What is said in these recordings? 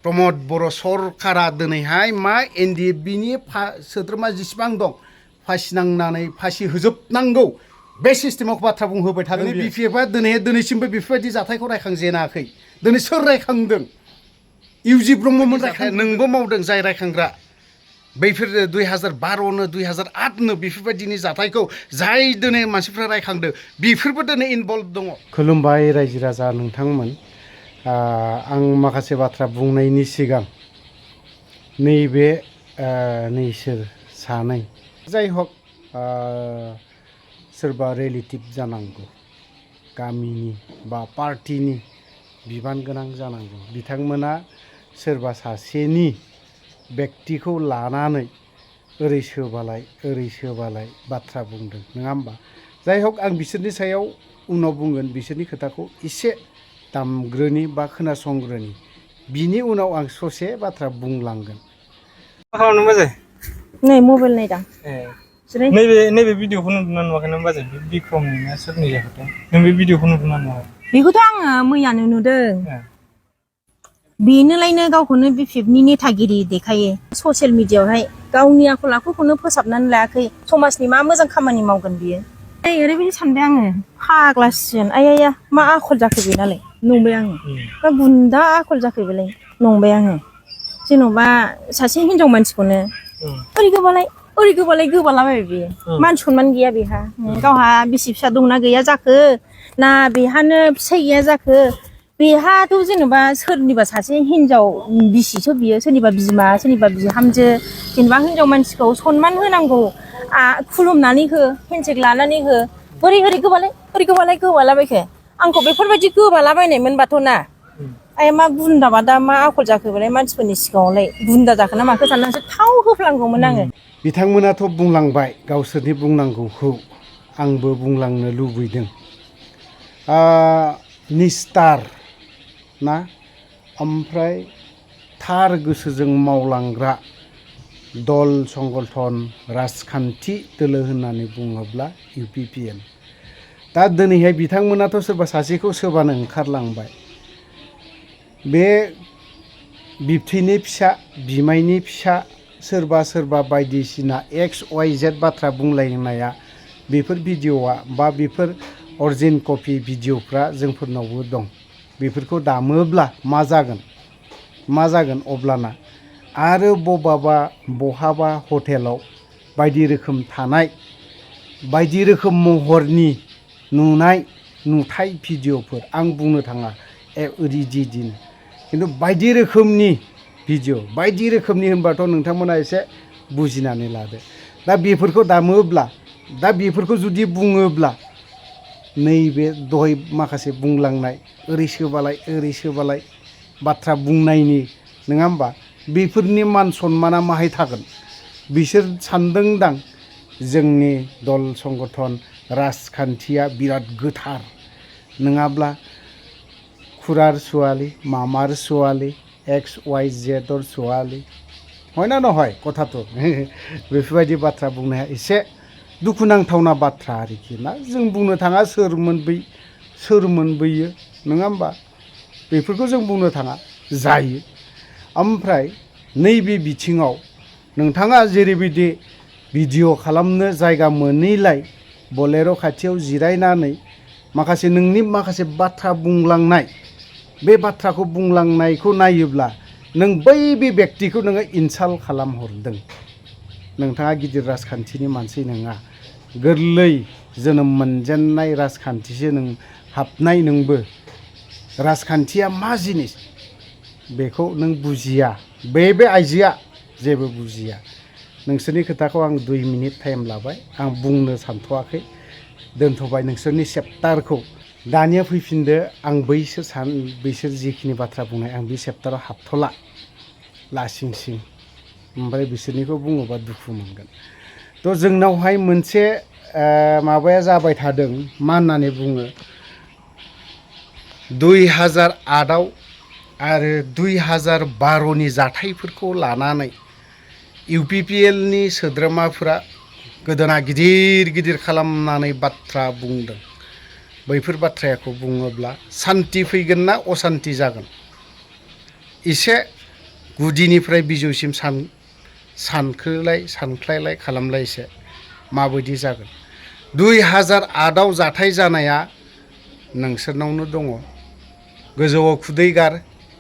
प्रमद बर' सरकारा दिनैहाय मा एनडिएफबिनि सोद्रोमा जेसेबां दं फासि नांनानै फासि होजोबनांगौ बे सिस्टेमाव बाथ्रा बुंहोबाय थादों बिपिएफआ दिनैसिमबो बेफोरबायदि जाथायखौ रायखांजेनाखै दिनै सोर रायखांदों इउजि ब्रह्ममोन रायखां नोंबो मावदों जाय रायखांग्रा बैफोर 2012नो 2008नो बेफोरबायदिनि जाथायखौ जाय दिनै मानसिफ्रा रायखांदों बेफोरबो दिनै इनभल्भ दङ। खुलुमबाय रायजो राजा नोंथांमोन आं माखासे बाथ्रा बुंनायनि सिगां नैबे नैसोर सानै जाय हक सोरबा रिलेटिभ जानांगौ गामिनि बा पार्टिनि बिबान गोनां जानांगौ बिथांमोना सोरबा सासेनि व्यक्तिखौ लानानै ओरै सोबालाय बाथ्रा बुंदों नङा होमबा जाय हक आं बिसोरनि सायाव उनाव बुंगोन बिसोरनि खोथाखौ एसे दामग्रोनि बा खोनासंग्रोनि बिनि उनाव आं ससे बाथ्रा बुंलांगोन। मा खालामदों बाजै? नै मबाइल नायदां। नैबे भिडिअखौ नुदोंना नुवाखै नों बाजै? बिक्रमनि ना सोरनि जाखोथाय? नों बे भिडिअखौ नुदोंना नुवाखै? बेखौथ' आङो मैयानो नुदों। बेनोलायनो गावखौनो बिपिएफनि नेतागिरि देखायो ससियेल मिडियायावहाय गावनि आखल आखुखौनो फोसाबनानै लायाखै समाजनि मा मोजां खामानि मावगोन बियो। ओरैबायदि सानबाय आङो फाग्लासिन आया मा आखल जाखो बेनालाय नंबाय आङो मा गुन्दा आखल जाखो बेलाय नंबाय आङो जेन'बा सासे हिनजाव मानसिखौनो ओरै गोबालाबाय बियो मान सनमान गैया बेहा गावहा बिसि फिसा दंना गैया जाखो ना बेहानो फिसाइ गैया जाखो बेहाथ' जेनेबा सोरनिबा सासे हिनजाव बिसिसो बियो सोरनिबा बिमा सोरनिबा बिहामजो जेनेबा हिनजाव मानसिखौ सनमान होनांगौ खुलुमनानै हो हेन्डसेक लानानै हो बोरै गोबालाबायखो आंखौ बेफोरबायदि गोबालाबायनायमोनबाथ' ना आइ मा गुन्दा बादा मा आखल जाखो बेलाय मानसिफोरनि सिगाङावलाय गुन्दा जाखो ना माखो साननानैसो थाव होफ्लांगौमोन आङो। बिथांमोनाथ' बुंलांबाय गावसोरनि बुंनांगौखौ आंबो बुंलांनो लुबैदों निस्टार ना ओमफ्राय थार गोसोजों मावलांग्रा दल संगठन राजखान्थि दोलो होननानै बुङोब्ला इउपिपिएल दा दिनैहाय बिथांमोनाथ' सोरबा सासेखौ सोबानो ओंखारलांबाय बे बिबथैनि फिसा बिमायनि फिसा सोरबा बायदिसिना XYZ बाथ्रा बुंलायनाया बेफोर भिडिअ'आ बा बेफोर अरिजिन कपि भिडिअ'फ्रा जोंफोरनावबो दं बेफोरखौ दामोब्ला मा जागोन अब्लाना आरो बहाबा हटेलाव बायदि रोखोम थानाय बायदि रोखोम महरनि नुथाय भिडिअ'फोर आं बुंनो थाङा ओरैदिदिनो खिन्थु बायदि रोखोमनि भिडिअ' बायदि रोखोमनि होनबाथ' नोंथांमोना एसे बुजिनानै लादो दा बेफोरखौ दामोब्ला दा बेफोरखौ जुदि बुङोब्ला नैबे दहाय माखासे बुंलांनाय ओरै सोबालाय बाथ्रा बुंनायनि नङा होमबा बेफोरनि मान सनमाना माहाय थागोन बिसोर सानदोंदां जोंनि दल संगठन राजखान्थिया बिराद गोथार नङाब्ला खुरार ছোৱালী मामार ছোৱালী XYZৰ ছোৱালী হয় ना নহয় কথাটো बेफोरबायदि बाथ्रा बुंनाया एसे दुखुनांथावना बाथ्रा आरोखि ना जों बुंनो थाङा सोरमोन बैयो नङा होमबा बेफोरखौ जों बुंनो थाङा जायो ओमफ्राय नैबे बिथिङाव नोंथाङा जेरैबायदि भिडिअ' खालामनो जायगा मोनैलाय बलेर' खाथियाव जिरायनानै नोंनि माखासे बाथ्रा बुंलांनाय बे बाथ्राखौ बुंलांनायखौ नायोब्ला नों बै व्यक्तिखौ नोङो इनसाल्ट खालामहरदों नोंथाङा गिदिर राजखान्थिनि मानसि नङा गोरलै जोनोम मोनजेननाय राजखान्थिसो नों हाबनाय नोंबो राजखान्थिया मा जिनिस बेखौ नों बुजिया बे आइजोआ जेबो बुजिया नोंसोरनि खोथाखौ आं 2 मिनिट टाइम लाबाय आं बुंनो सानथ'वाखै दोनथ'बाय नोंसोरनि चेप्टारखौ दानिया फैफिनदो आं बैसोर जिखिनि बाथ्रा बुंनाय आं बे चेप्टाराव हाबथ'ला लासिंसिं ओमफ्राय बिसोरनिखौ बुङोबा दुखु मोनगोन थ' जोंनावहाय मोनसे माबाया जाबाय थादों मा होननानै बुङो 2008आव आरो 2012नि जाथायफोरखौ लानानै इउपिपिएलनि सोद्रोमाफोरा गोदोना गिदिर खालामनानै बाथ्रा बुंदों बैफोर बाथ्राखौ बुङोब्ला सान्ति फैगोन ना असान्ति जागोन एसे गुदिनिफ्राय बिजौसिम सानख्लायलाय खालामलाय एसे माबायदि जागोन 2008आव जाथाय जानाया नोंसोरनावनो दङ गोजौआव खुदै गार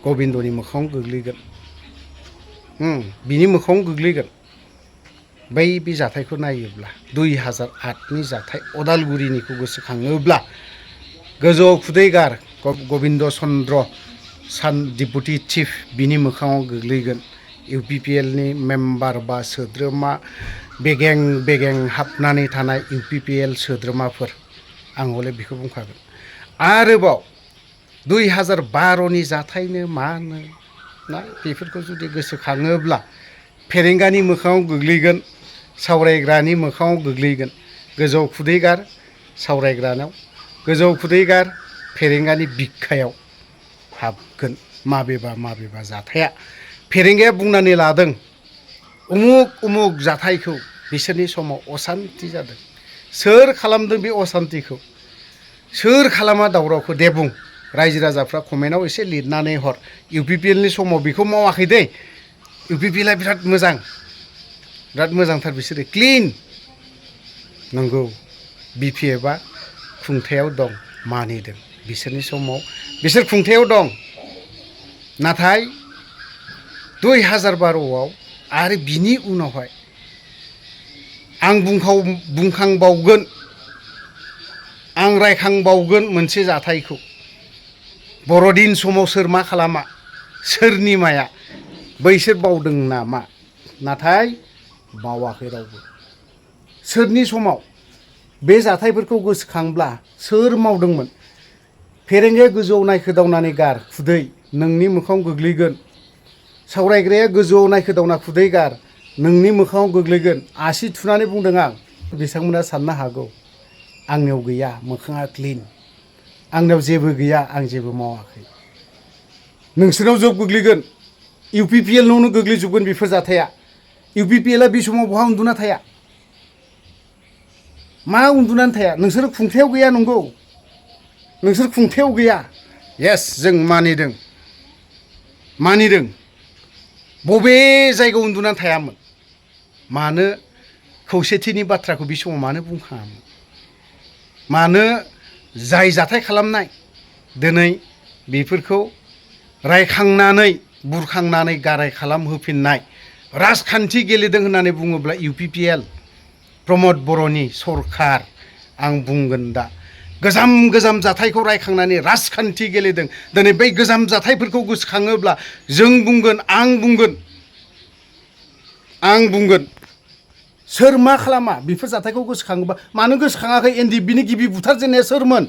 गबिन्दनि मोखाङाव गोग्लैगोन बिनि मोखाङाव गोग्लैगोन बै बे जाथायखौ नायोब्ला 2008नि जाथाय अदालगुरिनिखौ गोसोखाङोब्ला गोजौआव खुदै गार गबिन्द चन्द्र सान डिपुटि चिफ बिनि मोखाङाव गोग्लैगोन UPPLनि मेम्बार बा सोद्रोमा बेगें हाबनानै थानाय UPPL सोद्रोमाफोर आं हले बेखौ बुंखागोन आरोबाव 2012नि जाथायनो मानो ना बेफोरखौ जुदि गोसोखाङोब्ला फेरेंगानि मोखाङाव गोग्लैगोन सावरायग्रानि मोखाङाव गोग्लैगोन गोजौ खुदैगार सावरायग्रानाव गोजौ खुदैगार फेरेंगानि बिखायाव हाबगोन माबेबा जाथाया फेरेंगाया बुंनानै लादों उमुक जाथायखौ बिसोरनि समाव असान्ति जादों सोर खालामदों बे असान्तिखौ सोर खालामा दावरावखौ दे बुं रायजो राजाफ्रा कमेन्टआव एसे लिरनानै हर UPPLनि समाव बेखौ मावाखै दे UPPLआ बिराद मोजांथार बिसोरो क्लिन नंगौ BPFआ खुंथायाव दं मानिदों बिसोरनि समाव बिसोर खुंथायाव दं नाथाय 2012आव आरो बिनि उनावहाय आं बुंखांबावगोन आं रायखांबावगोन मोनसे जाथायखौ बर'दिन समाव सोर मा खालामा सोरनि माया बैसोर बावदों नामा नाथाय बावाखै रावबो सोरनि समाव बे जाथायफोरखौ गोसोखांब्ला सोर मावदोंमोन फेरेंगाया गोजौआव नायखोदावनानै गार खुदै नोंनि मोखाङाव गोग्लैगोन सावरायग्राया गोजौआव नायखोदावना खुदै गार नोंनि मोखाङाव गोग्लैगोन आसि थुनानै बुंदों आं बिथांमोना साननो हागौ आंनियाव गैया मोखाङा क्लिन आंनियाव जेबो गैया आं जेबो मावाखै नोंसोरनाव जब गोग्लैगोन UPPLनावनो गोग्लैजोबगोन बेफोर जाथाया UPPLआ बे समाव बहा उन्दुना थाया मा उन्दुनानै थाया नोंसोर खुंथायाव गैया नंगौ नोंसोर खुंथायाव गैया येस जों मानिदों बबे जायगायाव उन्दुनानै थायामोन मानो खौसेथिनि बाथ्राखौ बे समाव मानो बुंखाङामोन मानो जाय जाथाय खालामनाय दिनै बेफोरखौ रायखांनानै बुरखांनानै गाराय खालामहोफिननाय राजखान्थि गेलेदों होननानै बुङोब्ला UPPL प्रमद बर'नि सरखार आं बुंगोन दा गोजाम जाथायखौ रायखांनानै राजखान्थि गेलेदों दिनै बै गोजाम जाथायफोरखौ गोसोखाङोब्ला जों बुंगोन आं बुंगोन सोर मा खालामा बेफोर जाथायखौ गोसोखाङोबा मानो गोसोखाङाखै NDFBनि गिबि बुथारजेननाया सोरमोन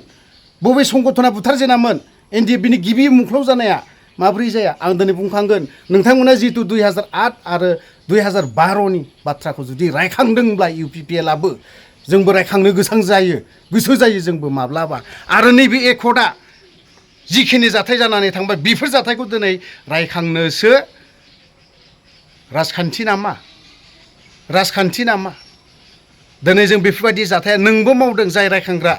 बबे संगठना बुथारजेनामोन NDFBनि गिबि मुंख्लं जानाया माब्रै जाया आं दिनै बुंखांगोन नोंथांमोना जितु 2008 आरो 2012नि बाथ्राखौ जुदि रायखांदोंब्ला UPPLआबो जोंबो रायखांनो गोसो जायो जोंबो माब्लाबा आरो नैबे एकर्डआ जिखिनि जाथाय जानानै थांबाय बेफोर जाथायखौ दिनै रायखांनोसो राजखान्थि नामा दिनै जों बेफोरबायदि जाथाया नोंबो मावदों जाय रायखांग्रा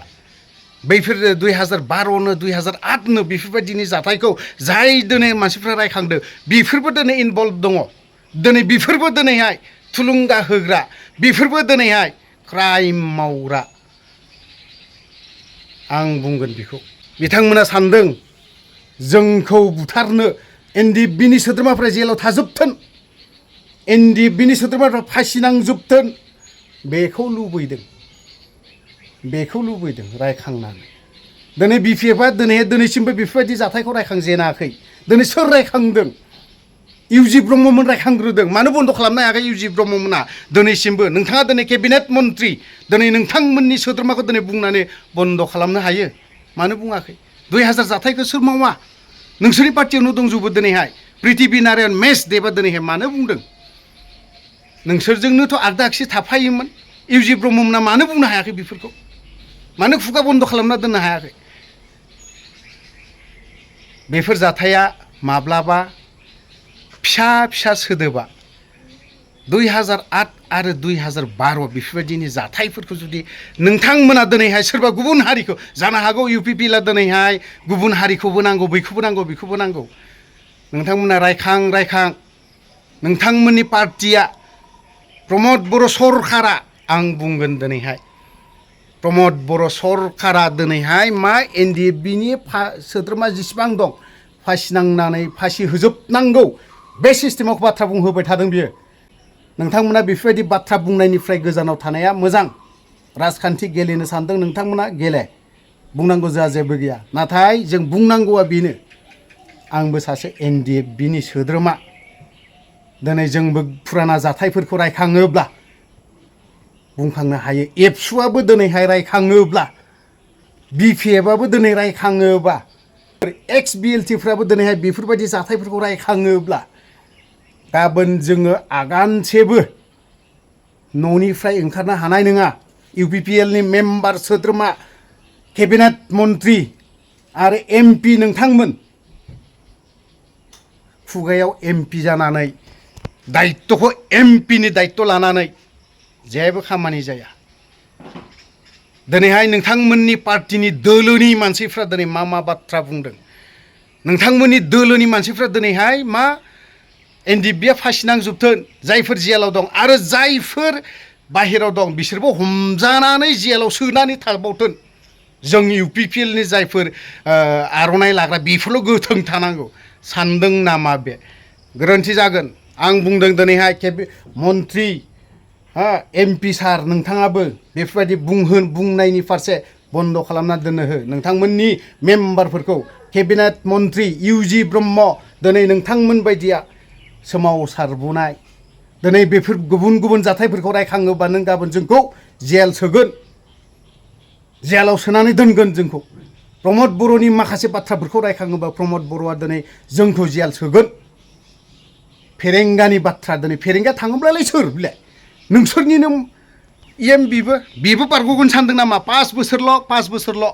बैफोर 2012नो 2008नो बेफोरबायदिनि जाथायखौ जाय दिनै मानसिफ्रा रायखांदों बेफोरबो दिनै इनभल्भ दङ दिनै बेफोरबो दिनैहाय थुलुंगा होग्रा बेफोरबो दिनैहाय क्राइम मावग्रा आं बुंगोन बेखौ बिथांमोना सानदों जोंखौ बुथारनो NDFBनि सोद्रोमाफ्रा जेलाव थाजोबथों NDFBनि सोद्रोमाफ्रा फासि नांजोबथों बेखौ लुबैदों रायखांनानै दिनै BPFआ दिनैसिमबो बेफोरबायदि जाथायखौ रायखांजेनाखै दिनै सोर रायखांदों UG ब्रह्ममोन रायखांग्रोदों मानो बन्द खालामनो हायाखै UG ब्रह्ममोना दिनैसिमबो नोंथाङा दिनै केबिनेट मन्त्रि दिनै नोंथांमोननि सोद्रोमाखौ दिनै बुंनानै बन्द खालामनो हायो मानो बुङाखै 2000 जाथायखौ सोर मावा नोंसोरनि पार्टियावनो दंजोबो दिनैहाय प्रिथिबि नारायण मेस देबा दिनैहाय मानो बुंदों नोंसोरजोंनोथ' आगदा आगसि थाफायोमोन UG ब्रह्ममोना मानो बुंनो हायाखै बेफोरखौ मानो खुगा बन्द खालामना दोननो हायाखै बेफोर जाथाया माब्लाबा फिसा सोदोबा 2008 आरो 2012 बेफोरबायदिनि जाथायफोरखौ जुदि नोंथांमोना दिनैहाय सोरबा गुबुन हारिखौ जानो हागौ UPPLआ दिनैहाय गुबुन हारिखौबो नांगौ बेखौबो नांगौ नोंथांमोना रायखां नोंथांमोननि पार्टिया प्रमद बर' सरकारा आं बुंगोन दिनैहाय प्रमद बर' सरकारा दिनैहाय मा एनडिएफबिनि सोद्रोमा जेसेबां दं फासि नांनानै फासि होजोबनांगौ बे सिस्टेमाव बाथ्रा बुंहोबाय थादों बियो नोंथांमोना बेफोरबायदि बाथ्रा बुंनायनिफ्राय गोजानाव थानाया मोजां राजखान्थि गेलेनो सानदों नोंथांमोना गेले बुंनांगौ जोंहा जेबो गैया नाथाय जों बुंनांगौआ बेनो आंबो सासे एनडिएफबिनि सोद्रोमा दिनै जोंबो फुराना जाथायफोरखौ रायखाङोब्ला बुंखांनो हायो एबसुआबो दिनैहाय रायखाङोब्ला बिपिएफआबो दिनै रायखाङोब्ला एक्स बिएलटिफ्राबो दिनैहाय बेफोरबायदि जाथायफोरखौ रायखाङोब्ला गाबोन जोङो आगानसेबो न'निफ्राय ओंखारनो हानाय नङा इउपिपिएलनि मेम्बार सोद्रोमा केबिनेट मन्त्रि आरो एमपि नोंथांमोन खुगायाव एमपि जानानै दायित्वखौ एमपिनि दायित्व लानानै जेबो खामानि जाया दिनैहाय नोंथांमोननि पार्टिनि दोलोनि मानसिफ्रा दिनै मा बाथ्रा बुंदों नोंथांमोननि दोलोनि मानसिफ्रा दिनैहाय मा एनडिएफबिया फासि नांजोबथों जायफोर जेलाव दं आरो जायफोर बाहेराव दं बिसोरबो हमजानानै जेलाव सोनानै थाबावथों जों इउपिपिएलनि जायफोर आर'नाइ लाग्रा बेफोरल' गोथों थानांगौ सानदों नामा बे गोरोन्थि जागोन आं बुंदों दिनैहाय मन्त्रि एमपि सार नोंथाङाबो बेफोरबायदि बुंनायनि फारसे बन्द' खालामना दोननो हो नोंथांमोननि मेम्बारफोरखौ केबिनेट मन्त्रि इउजि ब्रह्म दिनै नोंथांमोन बायदिया सोमावसारबोनाय दिनै बेफोर गुबुन जाथायफोरखौ रायखाङोबा नों गाबोन जोंखौ जेल सोगोन जेलाव सोनानै दोनगोन जोंखौ प्रमद बर'नि माखासे बाथ्राफोरखौ रायखाङोबा प्रमद बर'आ दिनै जोंखौ जेल सोगोन फेरेंगानि बाथ्रा दिनै फेरेंगा थाङोब्लालाय सोर बिलाय नोंसोरनिनो बेबो बारग'गोन सानदों नामा 5 बोसोरल'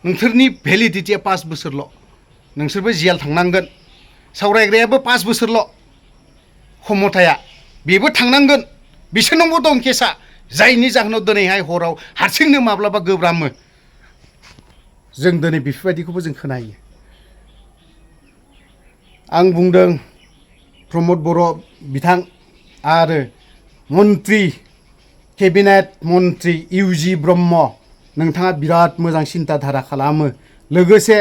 नोंसोरनि भेलिडिटिया 5 बोसोरल' नोंसोरबो जेल थांनांगोन सावरायग्रायाबो 5 बोसोरल' क्षमताया बेबो थांनांगोन बिसोरनावबो दं केसा जायनि जाहोनाव दिनैहाय हराव हारसिंनो माब्लाबा गोब्रामो जों दिनै बेफोरबायदिखौबो जों खोनायो आं बुंदों प्रमद बर' बिथां आरो मन्त्रि केबिनेट मन्त्रि इउजि ब्रह्म नोंथाङा बिराद मोजां सिन्ताधारा खालामो लोगोसे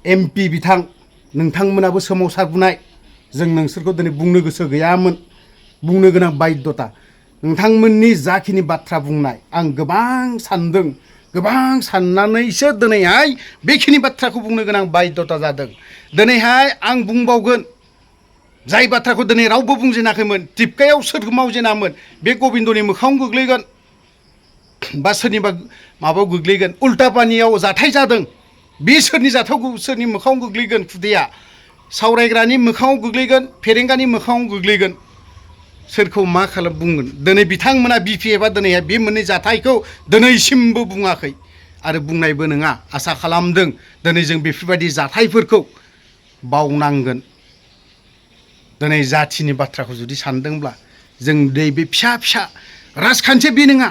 एमपि बिथां नोंथांमोनाबो सोमावसारबोनाय जों नोंसोरखौ दिनै बुंनो गोसो गैयामोन बुंनो गोनां बायध्यता नोंथांमोननि जाखिनि बाथ्रा बुंनाय आं गोबां सानदों गोबां साननानैसो दिनैहाय बेखिनि बाथ्राखौ बुंनो गोनां बायध्यता जादों दिनैहाय आं बुंबावगोन जाय बाथ्राखौ दिनै रावबो बुंजेनाखैमोन टिपकायाव सोर मावजेनामोन बे गबिन्दनि मोखाङाव गोग्लैगोन बा सोरनिबा माबायाव गोग्लैगोन उल्टापानियाव जाथाय जादों बे सोरनि जाथायाव सोरनि मोखाङाव गोग्लैगोन खुदैया सावरायग्रानि मोखाङाव गोग्लैगोन फेरेंगानि मोखाङाव गोग्लैगोन सोरखौ मा खालाम बुंगोन दिनै बिथांमोना बिपिएफआ दिनैहाय बे मोननै जाथायखौ दिनैसिमबो बुङाखै आरो बुंनायबो नङा आसा खालामदों दिनै जों बेफोरबायदि जाथायफोरखौ बावनांगोन दिनै जाथिनि बाथ्राखौ जुदि सानदोंब्ला जों बे फिसा राजखान्थि बे नङा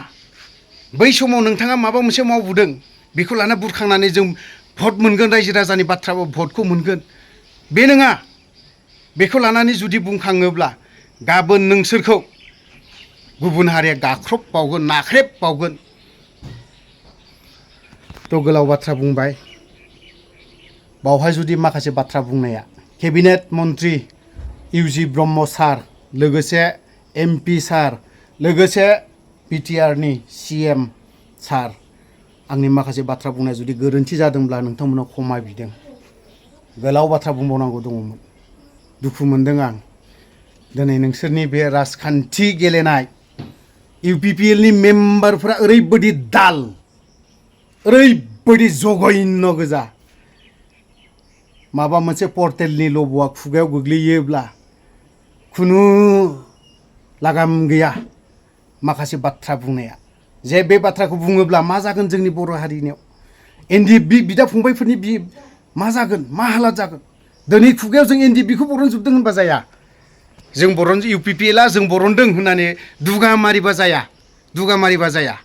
बै समाव नोंथाङा माबा मोनसे मावबोदों बेखौ लाना बुरखांनानै जों भट मोनगोन रायजो राजानि बाथ्राबो भटखौ मोनगोन बे नङा बेखौ लानानै जुदि बुंखाङोब्ला गाबोन नोंसोरखौ गुबुन हारिया गाख्रबबावगोन नाख्रेबबावगोन थ' गोलाव बाथ्रा बुंबाय बावहाय जुदि माखासे बाथ्रा बुंनाया केबिनेट मन्त्रि इउजि ब्रह्म सार लोगोसे एमपि सार लोगोसे बिटिआरनि सिएम सार आंनि माखासे बाथ्रा बुंनाया जुदि गोरोन्थि जादोंब्ला नोंथांमोना क्षमा बिदों गोलाव बाथ्रा बुंबावनांगौ दङमोन दुखु मोनदों आं दिनै नोंसोरनि बे राजखान्थि गेलेनाय इउपिपिएलनि मेम्बारफोरा ओरैबायदि दाल ओरैबायदि जघन्य गोजा माबा मोनसे पर्टेलनि लब'आ खुगायाव गोग्लैयोब्ला खुनु लागाम गैया माखासे बाथ्रा बुंनाया जे बे बाथ्राखौ बुङोब्ला मा जागोन जोंनि बर' हारिनियाव एनडिएफबि बिदा फंबायफोरनि मा जागोन मा हालाद जागोन दिनै खुगायाव जों एनडिएफबिखौ बरनजोबदों होनबा जाया जों इउपिपिएलआ जों बरनदों होननानै दुगा मारिबा जाया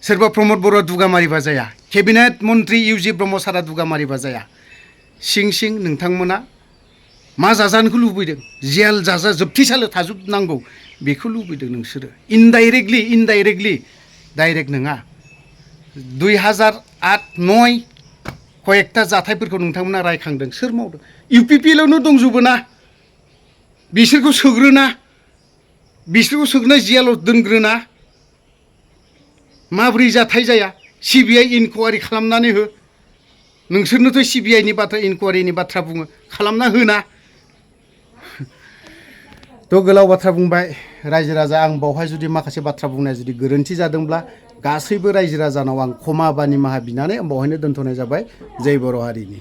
सोरबा प्रमद बर'आ दुगा मारिबा जाया केबिनेट मन्त्रि इउजि ब्रह्म सारा दुगा मारिबा जाया सिं नोंथांमोना मा जाजानोखौ लुबैदों जेल जाजा जोबथिसालियाव थाजोबनांगौ बेखौ लुबैदों नोंसोरो इनडाइरेक्टलि डाइरेक्ट नङा 2008-9 कयेकथा जाथायफोरखौ नोंथांमोना रायखांदों सोर मावदों UPPLआवनो दंजोबो ना बिसोरखौ सोग्रोना जेलाव दोनग्रोना माबोरै जाथाय जाया CBI इनकुवारि खालामनानै हो नोंसोरनोथ' CBIनि बाथ्रा इनकुवारिनि बाथ्रा बुङो खालामना होना थ' गोलाव बाथ्रा बुंबाय रायजो राजा आं बावहाय जुदि माखासे बाथ्रा बुंनाया जुदि गोरोन्थि जादोंब्ला गासैबो रायजो राजानाव आं खमा बा निमाहा बिनानै आं बावहायनो दोनथ'नाय जाबाय जय बर' हारिनि